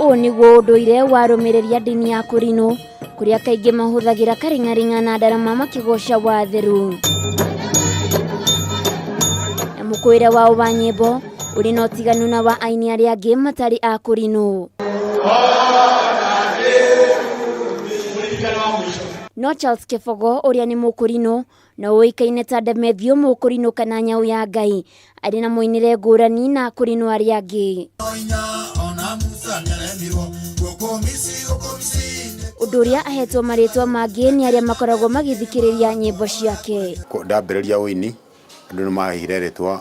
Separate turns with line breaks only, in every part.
Ũũ nĩguo ũndũire wa arũmĩrĩri a ndini ya Kũrinũ, kũrĩa kaingĩ mahũthagĩra karĩng'arĩng'a na ndarama makĩgoca watheru. Na mũkũĩre wao wa nyĩmbo ũrĩ na ũtiganu na wa aini arĩa angĩ matarĩ a Kũrinũ. No Charles Kĩbogo ũrĩa nĩ Mũkũrinũ na ũĩkaine ta Demethiũ Mũkũrinũ kana Nyau ya Ngai arĩ na mũinĩre ngũrani na Akũrinũ arĩa angĩ. Ũndũ ũrĩa ahetwo marĩtwa mangĩ nĩ arĩa makoragwo magĩthikĩrĩria nyĩmbo ciake.
Ndambĩrĩria ũini andũ nĩ maheire rĩtwa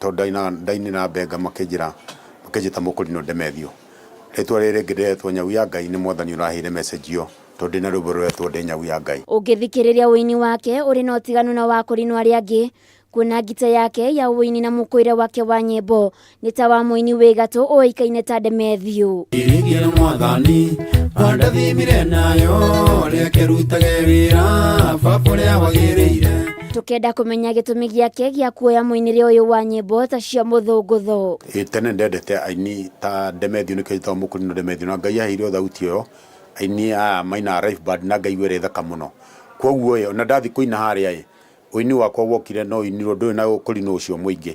tondũ ndainĩra mbenga makĩnjĩra makĩnjĩta Mũkũrinũ Demethiũ. Rĩtwa rĩrĩ rĩngĩ ndĩretwo Nyau ya Ngai nĩ Mwathani ũraheire message ĩyo tondũ ndĩna rwĩmbo rũretwo Ndĩ Nyau ya Ngai.
Ũngĩthikĩrĩria ũini wake ũrĩ na ũtiganu na wa Akũrinũ arĩa angĩ, kuona ngita yake ya ũini na mũkũĩre wake wa nyĩmbo nĩ ta wa mũini wĩ gatũ ũĩkaine ta Demethiũ.
Iringie na mwathani andathimire nayo reke rutage wĩra baba ũrĩa wagĩrĩire.
Tũkenda kũmenya gĩtũmi gĩake gĩa kuoya mũinĩre ũyũ wa nyĩmbo ta cia mũthũngũtho.
Ĩ tene ndendete aini ta Demethiũ nĩkĩo njĩtagwo Mũkũrinũ Demethiũ na Ngai aheire thauti ĩyo aini aya mainaga live band na ngaigua ĩrĩ thaka mũno. Kwoguo ĩ ona ndathiĩ kũina harĩa ĩ ũini wakwa wokire no ũinirwo ndũrĩ na ũkũrinũ ũcio mũingĩ.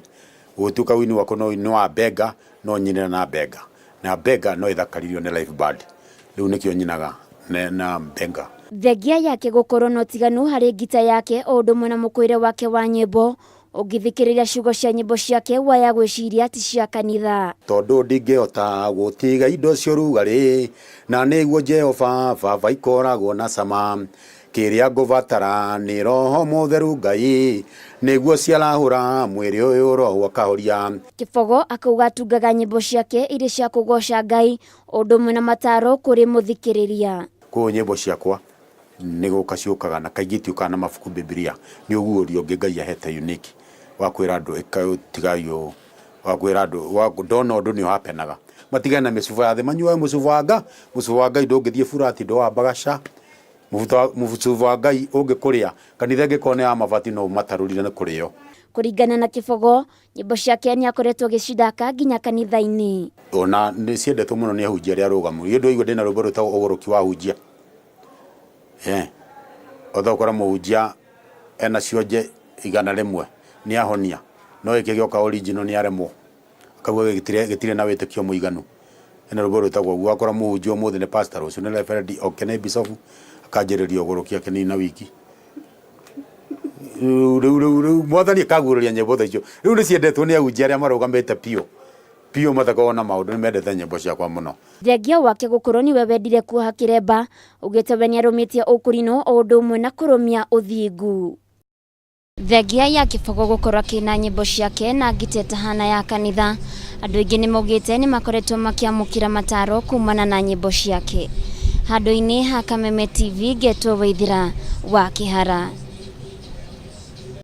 Ũgĩtuĩka ũini wakwa nĩ wa benga no nyine na benga na benga no ĩthakaririo nĩ live band. Rĩu nĩkĩo nyinaga na benga.
Thengia yake gũkorwo na ũtiganu harĩ ngita yake o ũndũ ũmwe na mũkũĩre wake wa nyĩmbo, ũngĩthikĩrĩria ciugo cia nyĩmbo ciake waya gwĩciria ti cia kanitha.
Tondũ ndingĩhota gũtiga indo cia ũrugarĩ, na nĩguo Jehova Baba ikoragwo na cama. Kĩrĩa ngũbatara nĩ Roho Mũtheru Ngai, nĩguo ciarahũra mwĩrĩ ũyũ Roho akahoria.
Kĩbogo akauga atungaga nyĩmbo ciake irĩ cia kũgoca Ngai o ũndũ ũmwe na mataro kũrĩ mũthikĩrĩria.
Koguo nyĩmbo ciakwa nĩ gũka ciũkaga na kaingĩ itiũkaga na mabuku Bibilia, nĩ ũguũrio ũngĩ Ngai ahete unique wa kwĩra andũ ĩka tigai ũũ, wa kwĩra andũ ndona ũndũ nĩ ũhapenaga. Matigane na mĩcuba ya thĩ manyuage mũcuba wa Ngai, mũcuba wa Ngai ndũngĩthiĩ burati ndũwambaga ca. Mũcuba wa Ngai ũngĩkũrĩa, kanitha ĩngĩkorwo nĩ ya mabati no ũmatarũrire nĩ kũrĩo.
Kũringana na Kĩbogo, nyĩmbo ciake nĩ akoretwo agĩcithaka nginya kanitha-inĩ.
Ona nĩ ciendetwo mũno nĩ ahunjia arĩa arũgamu. Niĩ ndwaigua ndĩna rwĩmbo rwĩtagwo ũgũrũki wa ahunjia. Ũthiaga ũgakora mũhunjia ena cionje 100 nĩ ahonia, no gĩkĩ gĩoka original nĩ aremwo. Akauga gĩtirĩ na wĩtĩkio mũiganu. Hena rwĩmbo rwĩtagwo ũguo. Ũgakora mũhunjia ũmũthĩ nĩ pastor, rũciũ nĩ reverend, oke nĩ bishop, akanjĩrĩria ũgũrũki akĩnina wiki. Rĩu rĩu rĩu mwathani akaguũrĩria nyĩmbo ta icio. Rĩu nĩ ciendetwo nĩ ahunjia arĩa marũgamĩte biũ biũ matakoragwo na maũndũ, nĩ mendete nyĩmbo ciakwa mũno.
Thengia wake gũkorwo nĩwe wendire kuoha kĩremba, augĩte we nĩarũmĩtie ũkũrinũ o ũndũ ũmwe na kũrũmia ũthingu. Thengia ya Kĩbogo gũkorwo akĩina nyĩmbo ciake na ngita ĩtahana ya kanitha, andũ aingĩ nĩmaugĩte nĩmakoretwo makĩamũkĩra mataro kumana na nyĩmbo ciake. Handũ-inĩ ha Kameme TV ngetwo Waithira wa Kĩhara.